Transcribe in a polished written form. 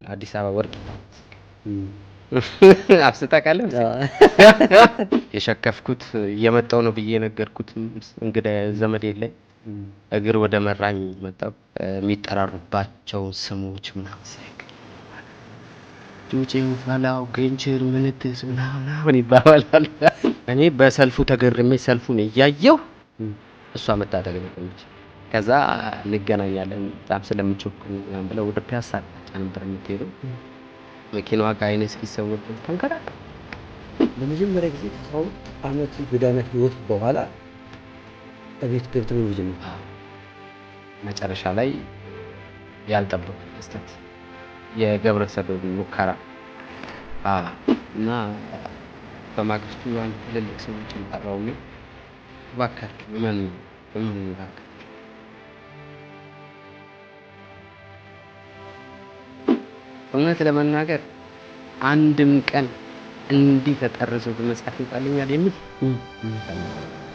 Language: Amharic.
አዲስ አበባ ወርቅ አብስታ ታውቃለህ? የሸከፍኩት እየመጣሁ ነው ብዬ የነገርኩት እንግዳ ዘመድ የለኝ። እግር ወደ መራኝ መጣሁ። የሚጠራሩባቸው ስሞች ምናምን ሳይቀር ጩጬው፣ ፈላው፣ ግንችር፣ ምንትስ ምናምን ይባባላል። እኔ በሰልፉ ተገርሜ ሰልፉን እያየሁ እሷ መጣ አጠገቤ ቆመች። ከዛ እንገናኛለን በጣም ስለምቸኩል ምናምን ብለው ወደ ፒያሳ አቅጣጫ ነበር የምትሄደው። መኪናዋ ከዓይኔ እስኪሰወር ተንከራተትኩ። ለመጀመሪያ ጊዜ ከ12 ዓመት ጎዳና ህይወት በኋላ እቤት ገብተህ መኖር ጀመርክ። መጨረሻ ላይ ያልጠበኩት ክስተት የግብረ ሰዶም ሙከራ እና በማግስቱ አንድ ትልልቅ ሰዎችን ጠራውና እባካችሁ እመኑ እመኑ እባካችሁ እውነት ለመናገር አንድም ቀን እንዲህ ተጠርዞ በመጽሐፍ ይወጣልኛል የሚል